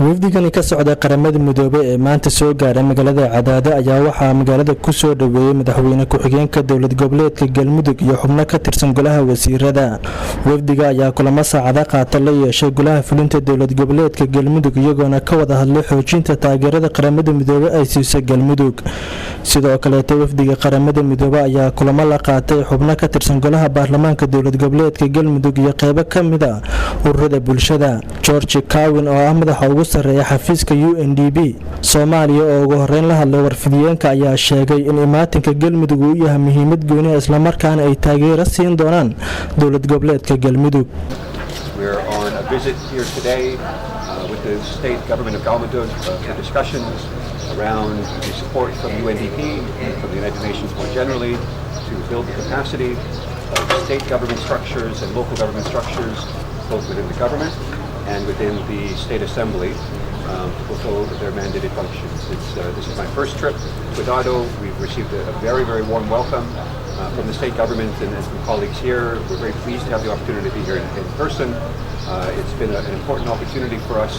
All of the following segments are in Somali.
Wafdigani ka socda Qaramada Midoobey ee maanta soo gaaray magaalada Cadaado ayaa waxaa magaalada ku soo dhoweeyey madaxweyne ku-xigeenka Dowlad Goboleedka Galmudug iyo xubno ka tirsan golaha wasiirada. Wafdiga ayaa kulamo saacada qaata la yeeshay golaha fulinta Dowlad Goboleedka Galmudug, iyagoona ka wada hadlay xoojinta taageerada Qaramada Midoobey ay siiso Galmudug. Sidoo kaleeta, wafdiga Qaramada Midoobey ayaa kulamo la qaatay xubno ka tirsan golaha baarlamaanka Dowlad Goboleedka Galmudug iyo qeybo ka mid ah ururada bulshada. George Kawin, oo ah madaxa ugu sareeya xafiiska UNDP Soomaaliya, oo ugu horeyn la hadlay warfidiyeenka, ayaa sheegay in imaatinka Galmudug uu yahay muhiimad gooniha, islamarkaana ay taageero siin doonaan Dowlad Goboleedka Galmudug. We're on a visit here today with the state government of Galmudug for discussions around the support from UNDP and from the United Nations more generally to build the capacity of state government structures and local government structures, both within the government and within the state assembly, to fulfill their mandated functions. This is my first trip to Adado. We've received a very, very warm welcome from the state government and from colleagues here. We're very pleased to have the opportunity to be here in person. It's been an important opportunity for us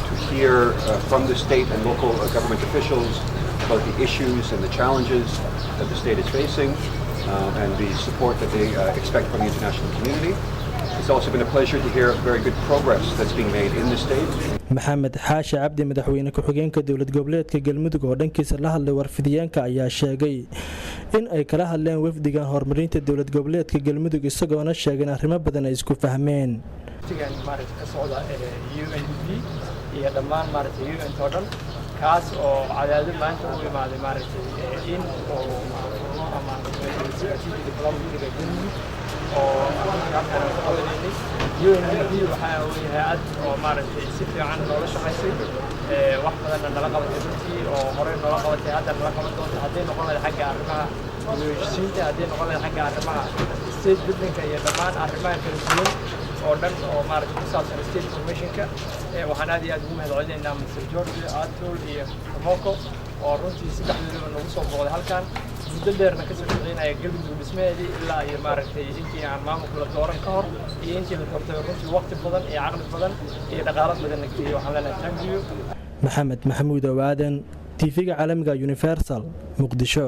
to hear from the state and local government officials about the issues and the challenges that the state is facing and the support that they expect from the international community. It's also been a pleasure to hear very good progress that's being made in the state. Maxamed Xaashi Cabdi, madaxweyne ku-xigeenka Dowlad Goboleedka Galmudug, oo dhankiisa la hadlay warfidiyeenka, ayaa sheegay in ay kala hadleen wafdigan horumarinta Dowlad Goboleedka Galmudug, isagoona sheegay in arrimo badan ay isku fahmeen. Maaragtay, ka socda UNDP iyo dhammaan, maaragtay, UN oo dhan, kaas oo Cadaado maanta u imaaday, maaragtay, in uu furno ama strategic development-iga Galmudug oo halkan aan ku qabanaynay. UNDP waxaa weeye hay'ad oo, maaragtay, si fiican noola shaqaysay, wax badanna nala qabatay runtii, oo horey noola qabatay, hadda nala qaban doonta, hadday noqon lahayd xagga arrimaha heshiisiinta, hadday noqon lahayd xagga arrimaha state building-ka iyo dhammaan arrimaha kala duwan oo dhan oo, maaragtay, ku saabsan state formation-ka. Waxaan aad iyo aad ugu mahad celinaynaa Mr George Atul iyo Tomoko, oo runtii saddexdoodaba nagu soo booqday halkan, muddo dheerna kasoo shaqeynaya Galmudug dhismaheedii, ilaa iyo, maaragtay, intii aan maamulka la dooran ka hor iyo intii la doortay. Runtii waqti badan iyo caqli badan iyo dhaqaalo badanna geliyay. Waxaan leenahay thank you. Maxamed Maxamuud Owaadan, TV-ga caalamiga Universal, Muqdisho.